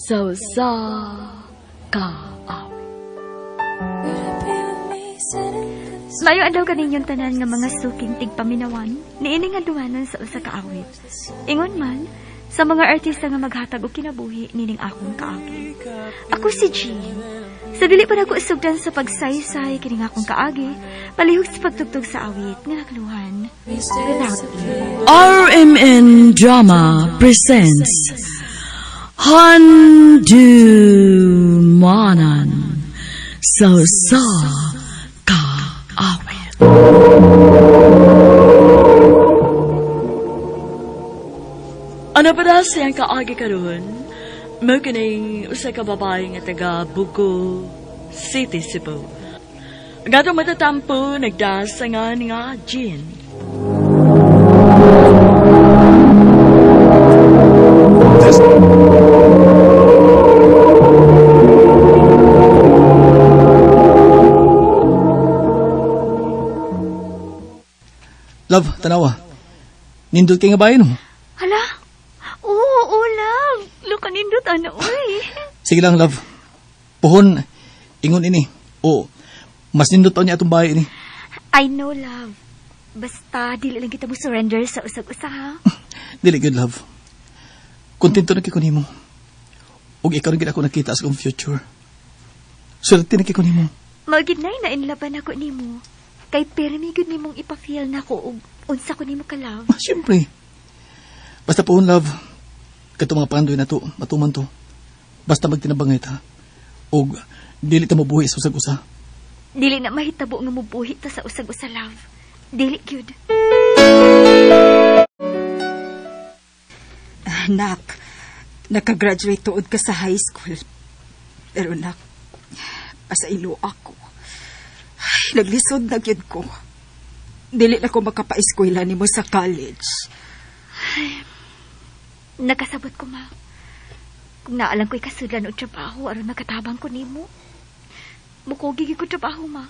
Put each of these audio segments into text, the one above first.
Sa usa ka awit. Mayo adlaw kaninyong tanan nga mga suking tigpaminawan, niini nga dumanan sa usa ka awit. Ingon man, sa mga artista nga maghatag og kinabuhi nining akong kaagi. Ako si Jean. Sa dili pa nako sugdan sa pagsaysay kining akong kaagi, palihog sa pagtugtog sa awit nga nakaluhan. Without You. RMN Drama presents Handumanan sa usa ka awit. Ano pa na siyang kaagi karon? Mao kining usa ka babae nga taga Bugo City, Cebu. Ang atong matatampo nagdasangan nga Jean. Love, tanawa. Nindot kay nga bahay, no? Hala? Oo, oo, love. Look, kanindot, ano, uy. Sige lang, love. Puhon, ingon ini. Oo, mas nindot pa niya atong bahay ini. I know, love. Basta, dili lang kita mo surrender sa usag-usa, ha? Dili, good, love. Kontento na kay ko nimo. Ug ikaw rin gid ako nakita sa akong future. Swerte na kay ko nimo. Maugid na nainlaban ako nimo. Kay permi gud nimong ipa-feel nako og unsa ko nimo ka, love. Ah, siyempre. Basta puhon, love. Kato mga pandoy na to, matuman to. Basta magtinabangay ta. Og dili ta mabuhi sa usag-usa. Dili na mahitabo nga mobuhi ta sa usag-usa, love. Dili gyud. Anak, nakagraduate tuod ka sa high school. Pero nak, pasailo ako. Ay, naglisod na gyud ko. Dili na ko makapaeskwela nimo sa college. Ay, nakasabot ko, ma. Kung naalang ko'y kasudlan o trabaho, aron makatabang ko nimo. Mukugi ko trabaho, ma.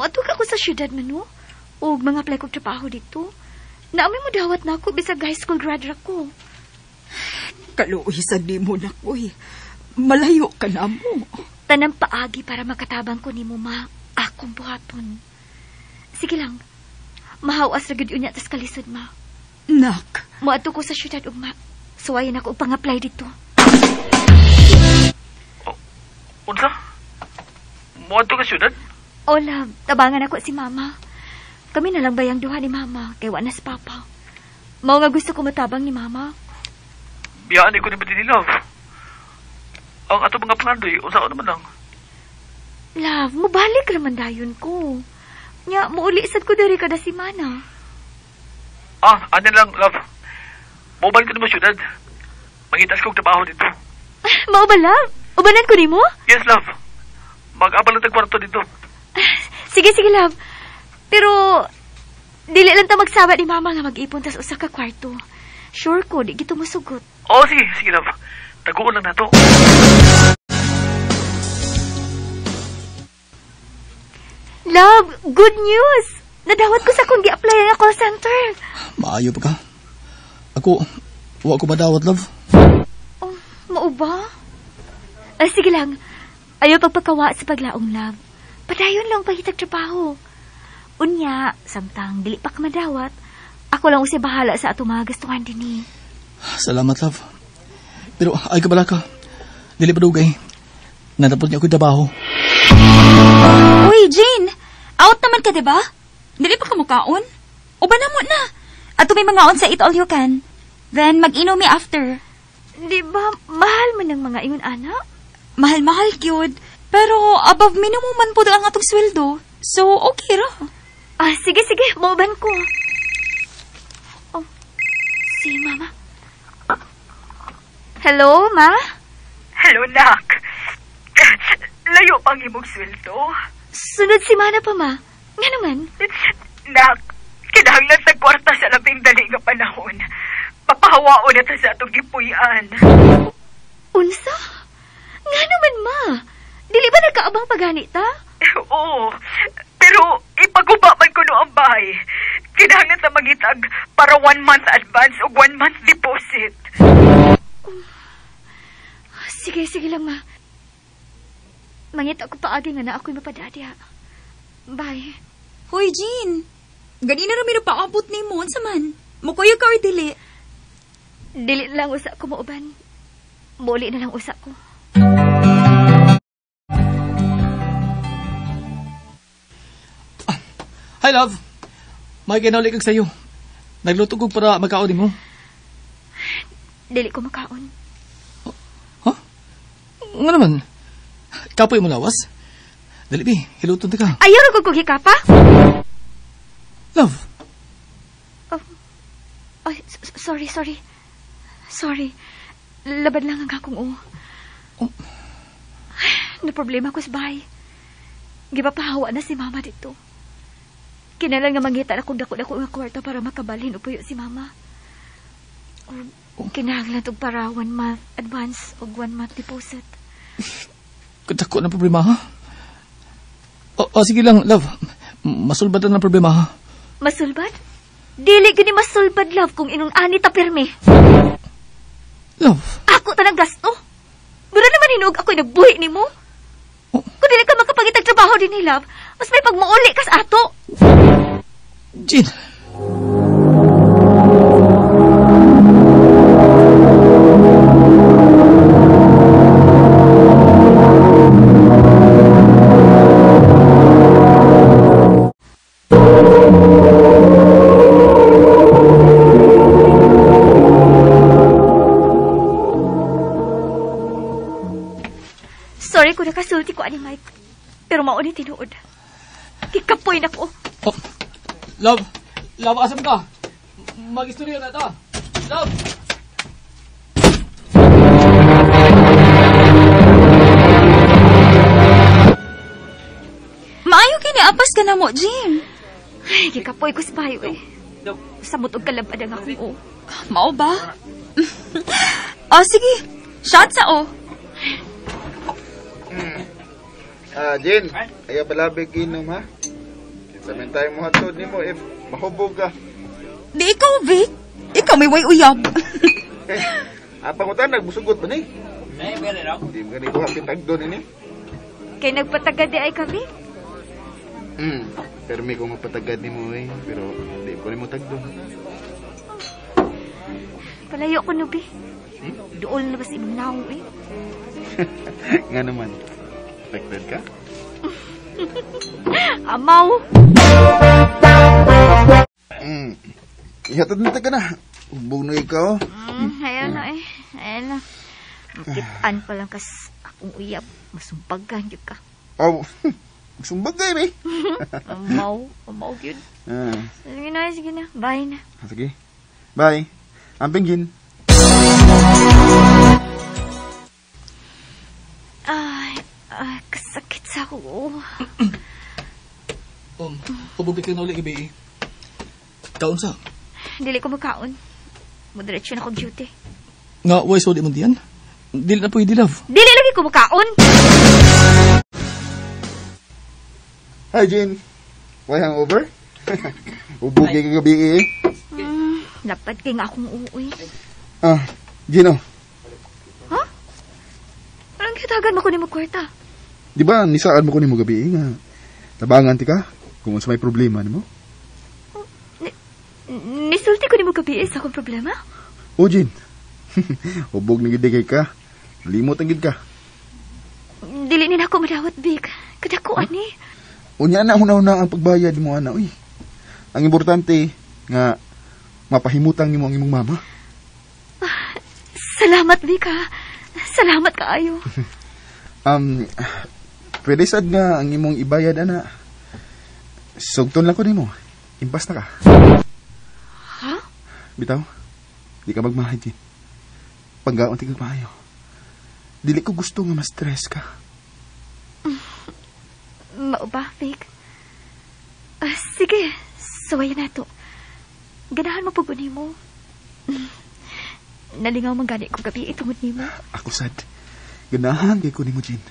Adto ka ko sa syudad man, no? O mga apply kong trabaho dito. Naami mo dawat na ako, bisag high school graduate ko. Kaluoy sa nimo na ko'y. Malayo ka na mo. Tanang paagi para makatabang ko nimo, ma. Akong buhaton. Sige lang. Mahawas ra gud unya tas kalisod, ma. Nak. Moadto ko sa syudad ugma. Suwayan ako og pang-apply dito. Oh, unsa? Moadto ka syudad? Oh, love. Tabangan ako si mama. Kami na lang bayang duha ni mama kay wa na si papa. Mao nga gusto ko matabang ni mama. Biyaan ko ni Madini, love. Ang ato mga pangandoy, unsa naman lang? Love, mobalik raman dayon ko. Nya, muuli sad ko diri kada semana. Ah, ano lang, love. Mobalik ko naman syudad. Mangitas kong trabaho dito. Mao ba, love? Ubanan ko nimo? Yes, love. Mag-abal lang tag kwarto dito. Sige, sige, love. Pero, dili lang ta magsawa ni mama nga mag-ipon tas usa ka kwarto. Sure ko, di gito mosugot. Oh, sige, sige, love. Taguon lang nato. Love, good news! Nadawat ko sa akong gi-apply nga call center. Maayo pa ka. Ako, wa ko madawat, love. Oh, mao ba? Ay, sige lang. Ayaw pagpakawa sa paglaong, love. Padayon lang pahitag trabaho. Unya, samtang dili pa ka madawat, ako lang usay bahala sa atong mga gastuhan dinhi. Salamat, love. Pero ay kabala ka. Dili pa dugay. Nadapot niya ako'y trabaho. Uy, Jane! Out naman ka, diba? Dili pa ka mukaon? Uban na mo na. Ato may mga on sa Eat All You Can. Then, mag-inom mi after. Di ba, mahal man ang mga ingon, ana? Mahal-mahal, cute. Pero, above minimum man po ang atong sweldo. So, okay ra. Ah, sige, sige. Mauban ko. Oh, si Mama. Hello, Ma? Hello, nak. Layo pang imong sweldo. Sunod si Mana pa, Ma. Nga naman. Nak, kinahanglan sa kwarta sa labing dali nga panahon. Papahawaon na ta sa atong gipuy-an. Unsa? Nga naman, Ma. Dili ba nagkaabang pagani ta? Oo. Pero ipaguba man kuno ang bahay. Kinahanglan ta mangitag para 1 month advance o 1 month deposit. Okay, sige lang, ma. Mangita ko paagi nga na ako'y mapadadya. Bye. Hoy, Jean. Ganina ra mi paabot nimo unsa man? Mukuyo ka or dili? Dili lang usa ko mauban. Muli na lang usa ko. Hi, love. May ginauli kag sayo. Nagluto ko para magkaon nimo. Dili ko makaon. Huh? Nga naman? Kapoy mo lawas? Dali, bi. Hiluton ta ka. Ayaw ra kog hikapa? Love. Oh, ay, sorry. Sorry. Labad lang ang akong uo. Oh. Na problema ko sa bahay. Gipapahawa na si mama dito. Kinalang nga mangita na kung dako-dako nga kwarta para makabalhin o puyo si mama. O, kinahanglan tog para 1 month advance o 1 month deposit. Kadako na problema, ha? O, sige lang, love. Masulbad na ng problema, ha? Masulbad? Dili gini masulbad, love, kung inong ani ta pirmi. Love? Ako tanang gasto. Pero naman hinog ako'y nagbuhi ni mo. Oh. Kung dili ka makapagitag trabaho din ni love, mas may pagmuuli kas ato. Jean. Sorry kung nakasulti ko ani Mike. Pero mauni tinuod. Kikapoy na ko. Oh, love, love, asam ka? Mag-istorya na ta. Love! Maayo kini apas ka na mo, Jean. Ay, kikapoy ko sa bayo eh. Samot og kalabad ang akong o. Mao ba? Oh, sige. Shot sa o. Jean, ayaw palabig inom, ha? Kinsamin tayo mo hatod nimo if mahubog ka. Di ikaw, Vic. Ikaw may way uyab. Eh, pangutan, nagbusugot ba ni? Di mo ganito hapit tagdo ni. Kay nagpatagad di ay kami? Pero may kong magpatagad ni mo eh. Pero di ko ni mo tagdo. Palayo ko, Nubi. Dool na ba sa imong naong eh? Nga naman. Affected ka? Amaw! Ihatod na ka na. Hubog na ikaw. Ayaw na eh. Ayaw na. Makitaan pa lang kas akong uyab. Masumbagan yun ka. Oh, magsumbag kayo eh. Amaw. Amaw yun. Sige na, sige na. Bye na. Sige. Bye. Amping, Jean. Ay, kasakit sa ako. Hubog ka na ulit gabi eh. Kaon sa? Dili ko magkaon. Mudiretso na kong duty. Nga, why so di mo diyan? Dili na pwede, love. Dili lagi ko magkaon! Hi, Jean. Why hangover? Hubog ka gabi eh. Dapat kay nga akong uuwi. Gino. Ha? Anong kitagan mo ko ni mo kwarta? Di ba, nisaan mo ko ni mo gabi eh, nga. Tabangan ti ka kung unsa may problema nimo. Nisulti ko ni mo gabi eh, sa akong problema? O, Jean. Hubog na gid kay ka. Limot ang gid ka. Dili ni na ako madawat, Vic. Kadako ani. Unya na una-una ang pagbayad mo ana, uy. Ang importante nga mapahimutang nimo ang imong mama. Salamat, Vic, ha. Salamat kaayo. Pwede sad nga ang imong ibayad ana. Sugton lang ko nimo. Impas na ka. Ha? Bitaw, di ka magmahid, Jean. Panggaon ti kag maayo. Dili ko gusto nga ma-stress ka. Mao ba, Vic? Sige, suwayan na to. Ganahan mo pag mo. Nalingaw man gani ko gabi itungod nimo. Ako sad. Ganahan kay ko nimo, Jean.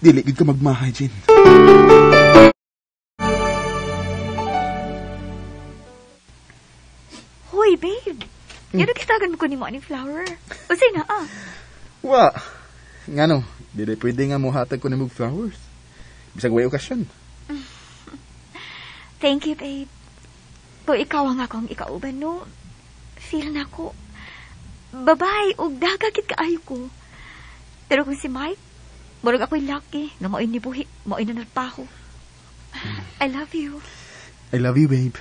Dili gid ka magmahay, Jean. Hoy, babe. Yan ang kitagan mo ko nimo aning flower. Unsay na ah? Wa. Ngano, dili pwede nga mohatag ko nimog flowers. Bisag way okasyon. Thank you, babe. Kung ikaw ang akong ikauban, no? Feel na ko. Babay, og dagagit kaayo ko. Pero kung si Mike, murag ako'y lucky nga mao'y nibuhi, mao'y nanarpaho. I love you. I love you, babe.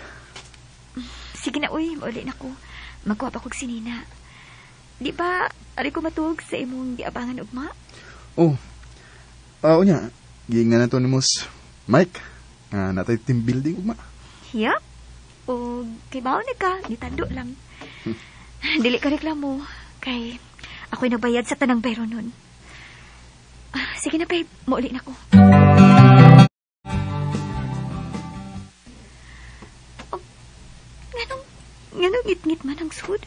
Sige na, uy, mauli na ko. Magkuha pa kog sinina. Di ba, ari ko matuog sa imong giabangan ugma? Oh, unya, giingnan na to ni Mos Mike. Natay team building ugma. Yup. O, kay baon na ka, nitando lang. Dili ka reklamo, kay ako'y nagbayad sa tanang pero nun. Sige na, babe, mauli na ko. Oh, nganong ngit-ngit man ang sud?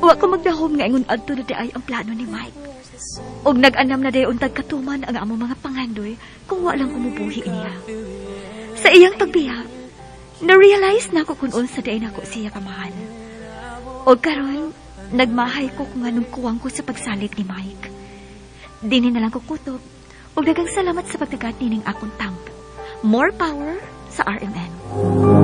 Wa ko magdahom nga ingon adto na diay ang plano ni Mike. Og nag-anam na day untag katuman ang among mga pangandoy kung wa lang kumubuhi niya. Sa iyang pagbiya, na-realize na ko kung unsa day nako siya kamahal. Og karon, nagmahay ko kung anong kuwang ko sa pagsalig ni Mike. Dini na lang ko kutob, og daghang salamat sa pagtagat nining akong tampo. More power sa RMN.